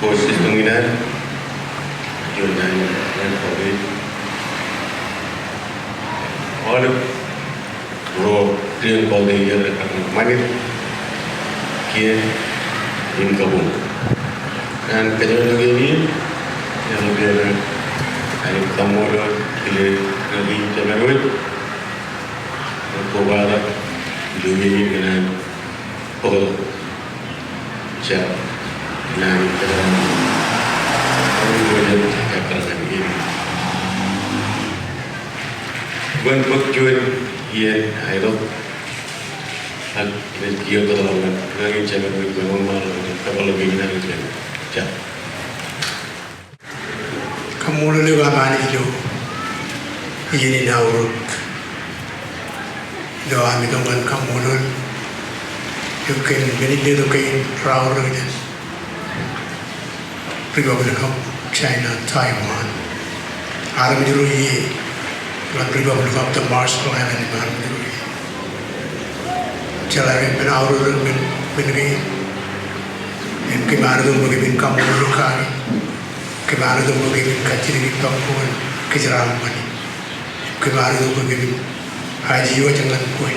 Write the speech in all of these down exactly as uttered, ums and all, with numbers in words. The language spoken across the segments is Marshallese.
Ko sistem ṇe, ioon naan in, naan in kọọte. Aolep ro dien kọọte iar kar ṃanit kiiō im kabuñ. Ñan kōjro eo kein, eḷap ilo ad kaṃṃoolol kile ro kein jemān wōt. Kobatok ilo iien in ñan bōktok jab naan in kōjro eo kein. Bōk juon iien aetok ak inaaj kiiō kōtḷọk ñan ro kein jemān wōt bwe en wōnṃaanḷọk kōtḷọk kōn jab. Kaṃṃoolol eok am Anij ilo iien in aorōk. Ilo am itok ñan kaṃṃoolol eok kōn men in letok kein raorōk jān Republic of China, Taiwan. Armej ro ie ñan Republic of the Marshall Islands im armej ro ie. Jeḷā ke men aorōk men, men kein. Im kōm ar itok bwe kōmin kaṃṃoolol kake. Kōm ar itok bwe kōmin kajjitōk ippaṃ bwe kwōn kōjeraaṃṃan. Kōm ar itok bwe kōmin ajiwōj ñan kwe.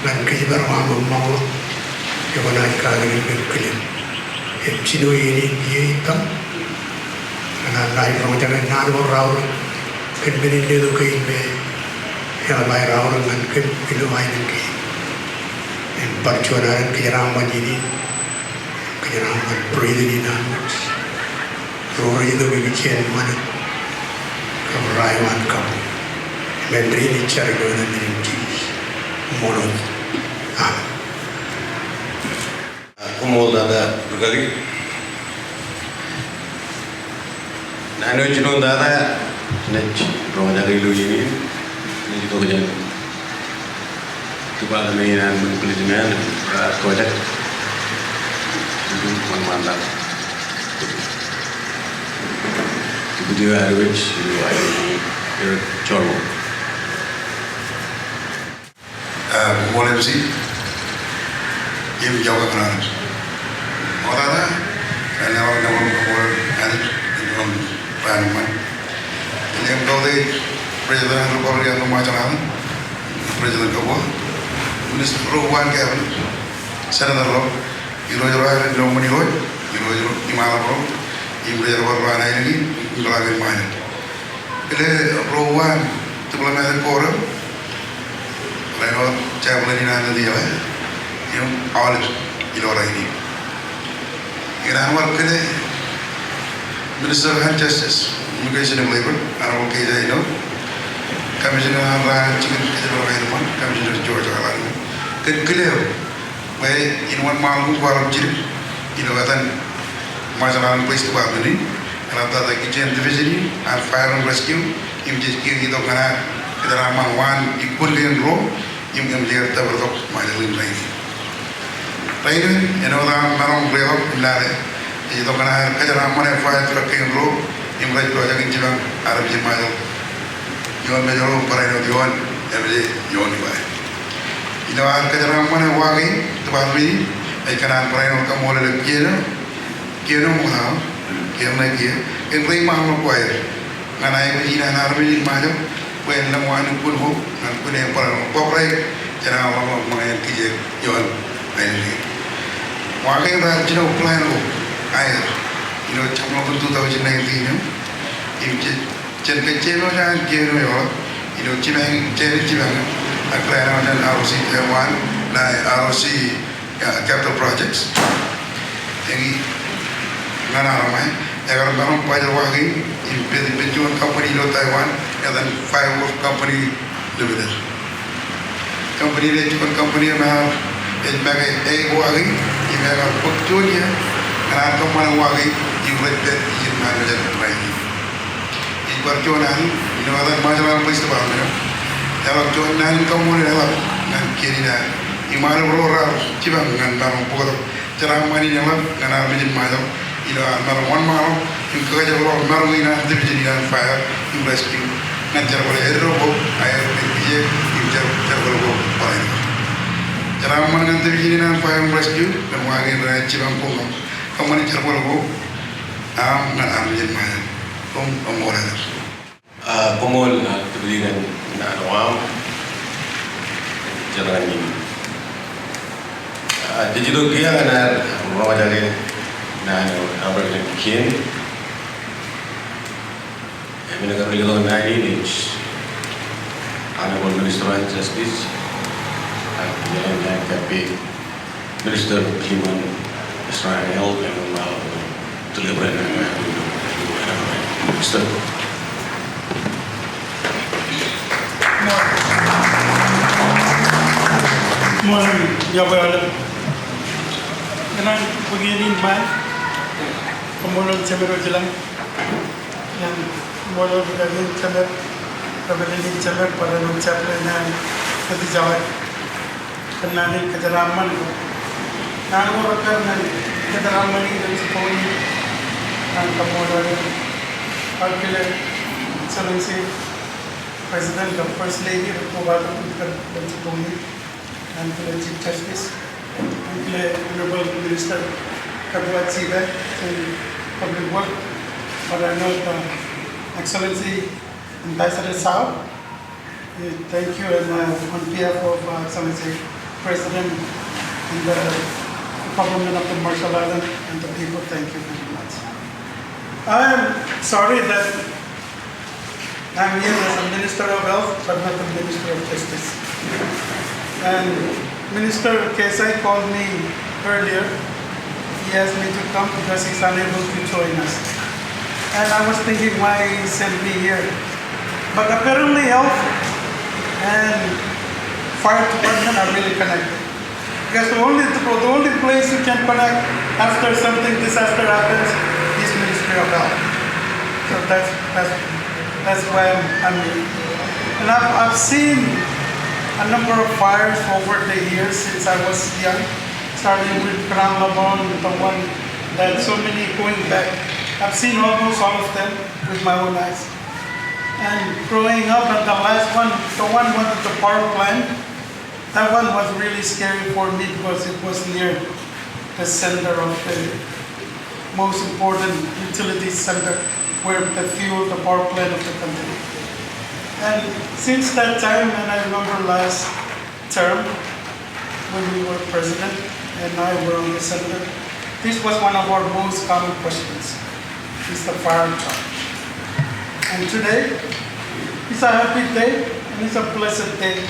Ñan kōjparok aṃ ṃōṃaḷḷọk. Ekwe naaj kake im kile. Im jino iien in iiō ippaṃ. Ñan naaj roñjake naan ko raorōk. Kōn men in letok kein me eḷap aer raorōk ñan kōm ilo aelōñ kein. Im bar juon alen kōjeraaṃṃan iien in. Kōjeraaṃṃan President in Armej. Ro rej itok im jen ṃanit kab ro eo an kab men in jar ilo etan in Jisōs. Ṃool wōt. Amen. Koṃṃool tata rūkaki. Naan eo jinoin tata, inaaj roñjake ilo iien in, inaaj itok jān department in an ṃōn policeman, raar pojak. Im wōnṃaanḷọk deputy eo ad wōj ilo aelōñ in, Eric Jormo. Ah, koṃṃool M C. Im iọkwe kōn Anij. Ṃoktata, āinwōt aō koṃṃool Anij, im bar ṃōṃan. Im kautiej President eo ej Republic eo an Ṃajeḷ Islands, President Kabua, Minister ro uwaan Cabinet, Senator ro, irooj ro ad ilo ṃōn irooj, irooj ro im aḷap ro, im rej jerbal ro an aelōñ in, im ḷap in Ṃajeḷ. Kile ro uwaan diplomatic corps eo, ro āinwōt chaplain in an India, im aolep ilo rainin. Ikōṇaan wōt kile Minister an Justice, Immigration and Labor, Honorable Keija Inoue, Commissioner an raan jikin kōjepel rainin ṃōn, Commissioner George Alan, kōn kile eo bwe in wōnṃaanḷọk im kwaḷọk jidik ilo etan Marshall Islands Police Department in, eḷaptata kiiō jān division in an Fire and Rescue, im jej kiiō itok ñan ad kōjeraaṃṃan waan ikkuun kein ro, im kōm jeer tōpar tok Ṃajeḷ in rainin. Rainin, āinwōt aṃ maroñ leḷọk im lale, ej itok ñan ad kōjeraaṃṃane fire truck kein ro, im rej pojak in jipañ armej in Ṃajeḷ ioon Mājro barāinwōt ioon, eṃōj ioon Ebeye. Ilo ad kōjeraaṃṃan e wa kein, department in, ij kōṇaan barāinwōt kaṃṃoolol e kien eo, kien eo ṃokta, kien ṇe kiiō, kōn reiṃaanḷọk ko aer. Ñan aikuj in an armej in Ṃajeḷ, bwe en lōñ wānōk kōn ko, ñan kōn e barāinwōt, bōbrae jān aō ḷōmṇak ṃōñā jān kijeek ioon aelōñ kein. Wa kein raar jino plan ko aer ilo jeṃḷọkin two thousand nineteen eo. Im jej, jen kajjioñ eo jān kien eo eḷap ilo jipañ, jen jipañ ak plan eo jān R O C Taiwan, ṇae R O C, uh, capital projects. Eñin ñan armej, ekar maroñ bajjek wa kein im pād, pād juon company ilo Taiwan, etan Firework Company Limited. Company ṇe ej juon company eo me ej make eo wa kein, im ekar bōk juon iiō ñan ad kōṃṃane wa kein im rej pād ijin ṃaan mejān rainin. Ij bar juon alen, ilo etan Ṃajeḷ Police Department eo, eḷap juon alen kaṃṃoolol eḷap ñan kien in an, im aolep ro raar jipañ ñan maroñ bōktok jeraaṃṃan in eḷap ñan armej in Ṃajeḷ ilo ad maroñ wōnṃaanḷọk im kakajoorḷọk maroñ in an division in an fire im rescue ñan jerbal eddo ko aer kōn kijeek im jer-, jerbal ko barāinwōt. Jeraaṃṃan ñan division in an fire im rescue kōn wa kein raar jipañ koṃ kōṃṃane jerbal ko aṃ ñan armej in Ṃajeḷ. Koṃ, koṃṃool aer. Ah, koṃṃool, ah, deputy ñan, ñan naan eo aṃ. Jerañin. Ah, jej itok kiiō ñan ad roñjake naan eo aṃ rej kien. Im elukkuun naan in ej Honorable Minister of Justice, ak ilo naan kappān Minister Clement Israel, im eḷap deliver e ñan Minister. Morning, yokwe aolep. Kōṇaan bōk iien in ṃae, koṃṃool Jemed eo ilañ. Im koṃṃool Reverend Jemed, Reverend Jemed, barāinwōt chaplain eo an Kōtijawōj. Kōn naan in kōjeraaṃṃan ko. Naan ko repeat ñan kōjeraaṃṃani ilo jibboñ in. Ñan kaṃṃoolol aolep, aolep kile, Excellency President, the First Lady, rej kobatok kōn ilo jibboñ in. Ñan kile Chief Justice, ñan kile Honorable Minister Kōpooja Chibai, jān Public Work, barāinwōt, uh, Excellency Ambassador São, uh, thank you, and, uh, on behalf of, uh, Excellency President and the government of the Marshall Islands and the people, thank you very much. I am sorry that I'm here as a Minister of Health, but not the Minister of Justice. And Minister Keisei called me earlier. He asked me to come because he's unable to join us. And I was thinking why he sent me here. But apparently health and fire department are really connected. Because the only, the only place you can connect after something disaster happens is Ministry of Health. So that's, that's, that's why I'm, I'm here. And I've, I've seen a number of fires over the years since I was young, starting with Grand Labong, the one that so many going back. I've seen almost all of them with my own eyes. And growing up, and the last one, the one with the power plant, that one was really scary for me because it was near the center of the most important utility center where the fuel, the power plant of the country. And since that time, and I remember last term when we were president and I were on the senator, this was one of our most common questions, is the fire truck. And today, it's a happy day and it's a blessed day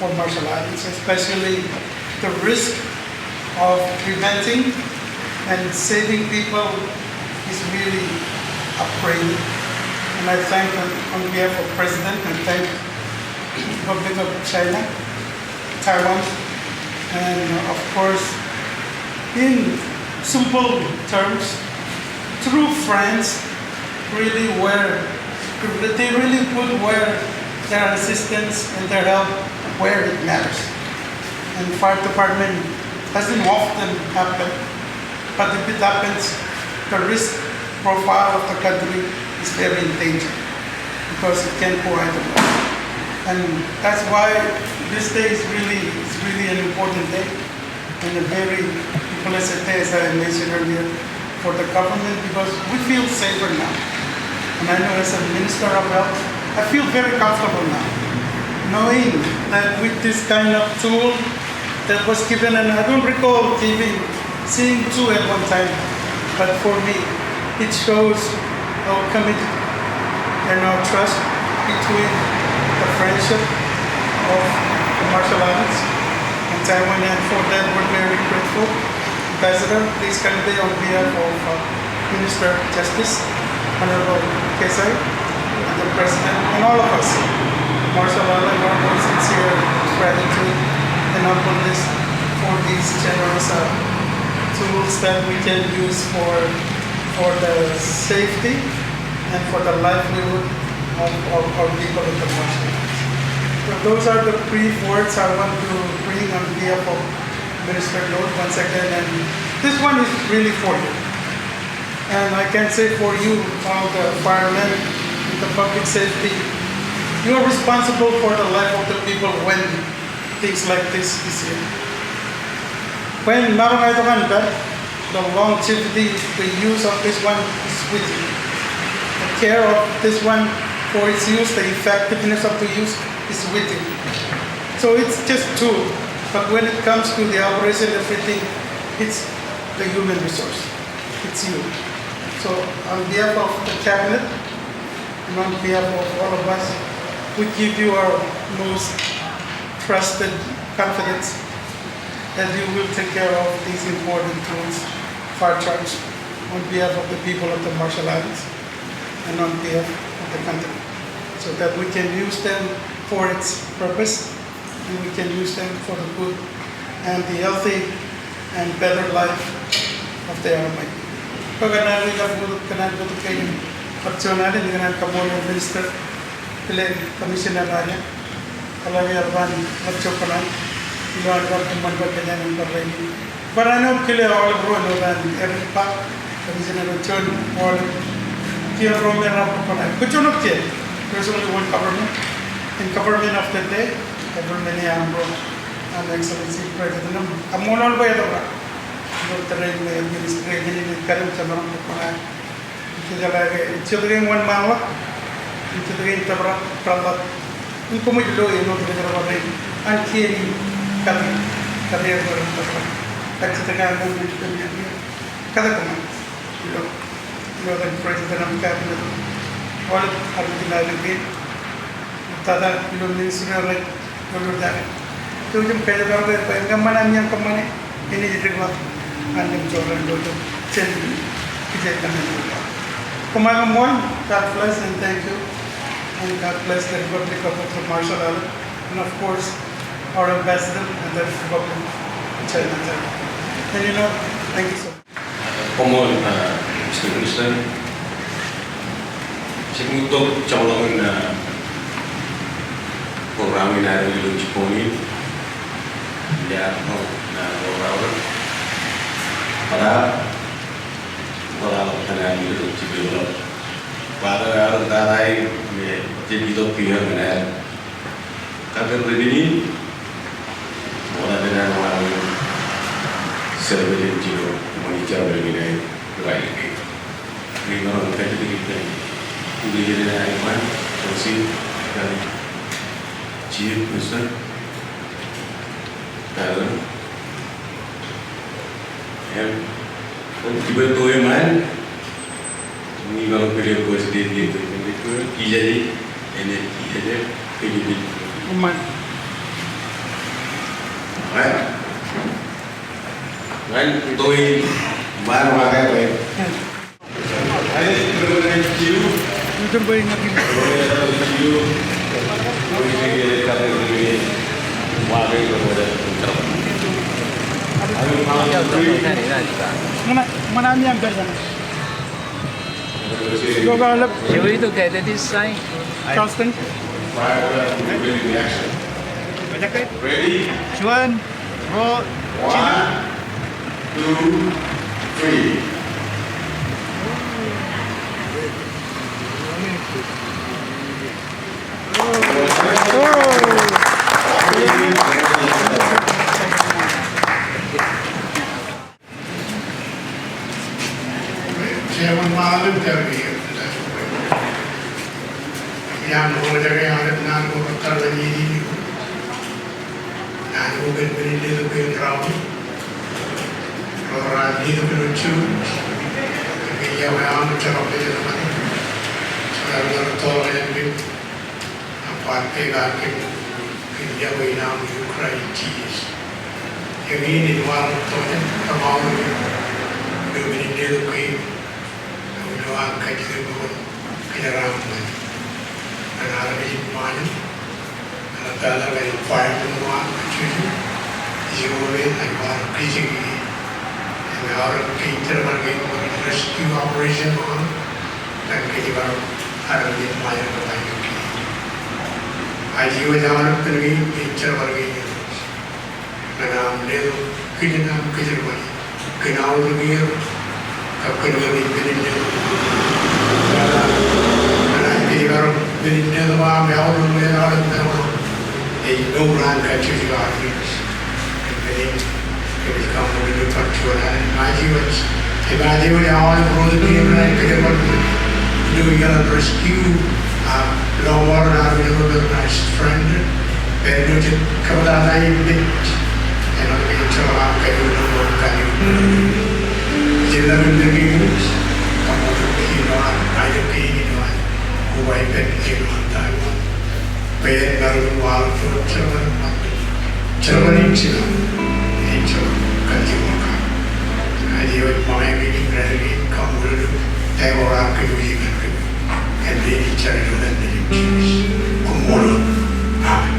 for Marshall Islands, especially the risk of preventing and saving people is really upgraded. And I thank on, on behalf of President, I thank Republic of China, Taiwan, and, uh, of course, in simple terms, true friends really where, they really put where their assistance and their help where it matters. And fire department doesn't often happen, but if it happens, the risk profile of the country is very in danger because it can go either way. And that's why This day is really, is really an important day and a very blessed day, as I mentioned earlier, for the government, because we feel safer now. And I know, as a minister of health, I feel very comfortable now, knowing that with this kind of tool that was given, and I don't recall giving, seeing two at one time, but for me, it shows our commitment and our trust between the friendship of the Marshall Islands and Taiwan, and for that we're very grateful. Ambassador, please convey on behalf of, uh, Minister of Justice, Honorable Keziah, and the President, and all of us, Marshall Islands, our most sincere gratitude and humbleness for these generous, uh, tools that we can use for, for the safety and for the livelihood of, of our people of the Marshall Islands. So those are the brief words I want to bring on behalf of Minister Lord once again, and this one is really for you. And I can say for you, all the firemen, the public safety, you are responsible for the life of the people when things like this is here. When maroñ tok an pād, the longevity, the use of this one is with you. The care of this one for its use, the effectiveness of the use is with you. So it's just tool, but when it comes to the operation, everything, it's the human resource. It's you. So on behalf of the cabinet and on behalf of all of us, we give you our most trusted confidence that you will take care of these important tools, fire trucks, on behalf of the people of the Marshall Islands and on behalf of the country, so that we can use them for its purpose and we can use them for the good and the healthy and better life of the Aramaic. Bwe kōn an ri kab kōn an bōk kein, kab juon alen, ikōṇaan kaṃṃoolol minister, kile commissioner eo, eḷaññe ear ban ḷapjọ kōṇaan ilo an bar kōṃṃan bar kōjeañ im bar rein. Bar āinwōt kile aolep ro āinwōt an Eric Park, commissioner eo, juon aolep kiiō ro me raar kōṇaan. Kōj juon kiiō, there's only one government. In government of the day, government eo an ro an Excellency President im kaṃṃoolol bwe etōprak ilo tōre in administration in, im kōṇaan jemaroñ kōṇaan. Im jejeḷā ke ejjeḷọk ke wōnṃaanḷọk, im ejjeḷọk ke tōprak reḷḷap. Im koṃij lo āinwōt ri kōrā ro rein an kien in kate, kate eo rej tōprak. Kajjitōk an administration in kate koṃ ilo, ilo etan President im Cabinet, aolep armej in aelōñ kein, tata ilo ministry eo rej Ilo jar. Jouj im kōjparok bwe ñe kōṃṃan aṃ iaan kōṃṃane, enaaj dikḷọk an lemjọọr ilo jar. Jen kijeek kōn jar. Koṃ aikuj ṃool, God bless and thank you. And God bless the Republic of the Marshall Islands. And of course, our ambassador and the Republic of China. And you know, thank you so much. Koṃṃool, uh, Mister Minister. Jen tok jeṃḷọkin, uh, program in ad ilo jibboñ in. Ia, ṃool, uh, program. Bar, bar ḷọk kōn ad ilo jibboñ in. Bar ad, ad, ad, me, jen itok kiiō kōn ad. Kake repeat in, ṃokta etan wāween, celebrate in jino, ṃani jabdewōt in aer, ri-wāween in aer. Ri-maroñ in kajjitōk in, ri-maroñ in aikuj, Council, Chief Minister, Governor, im, im, Ṃōṇa, ṃōṇa ami am person. Go, go, look. Should we do that, that is sign? Charleston. Ready? Juon, ruo, one, two, three. An ukein men in letok kein raoni, ro raar letok ilo juon, kōn ke iọkwe aṃ, jerbal eo aṃ, jerbal eo aṃ, tōl eo aṃ, ak kwaar pād kōn, kōn iọkwe in aṃ ilo Kraist Jisōs. Eñin ej waḷọk tokjān, kōṃṃan ilo men in letok kein, ilo an kajjitōk bwe kwōn kōjeraaṃṃan ñan armej in Ṃajeḷ, ñan Father, ñan choir eo aṃ, kajjojo, ijoko me ej waḷọk kajjitōk, im aolep kein jerbal kein bwe kwōn rescue operation eo aṃ, ñan kōjparok armej in Ṃajeḷ ilo aelōñ kein. Ij wōj aolep men kein, kein jerbal kein, ñan aṃ letok kijen aṃ kōjerbale kōn aolep er, kab kōn men in letok. Ñan aṃ kōjerbale men in letok aṃ, aolep er, aolep er. Ej mour an kajjojo armej. Im men in, kōmij kaṃṃoolol eok bar juon alen, im ij wōj, im ij wōj aolep ro rein kōjerbale ilo iien rescue, a, lọmọọr armej ro rein stranded, pād ilo jet kōptata im mej. Āinwōt ejjeḷọk aṃ kajoor, ejjeḷọk aṃ kajoor. Ejjeḷọk aṃ kajoor. Kaṃṃoolol eok ilo an, ilo an, koba ippān ilo an Taiwan. Bwe en maroñ in waḷọk juon jerbal, jerbal in jino, ejjeḷọk kajjoor. Ij wōj ṃōñā kein im rādik kein, kaṃṃoolol eok, āinwōt aṃ kajoor ñan kōm. Āindein ij jar ilo etan Jisōs. Koṃṃool. Amen.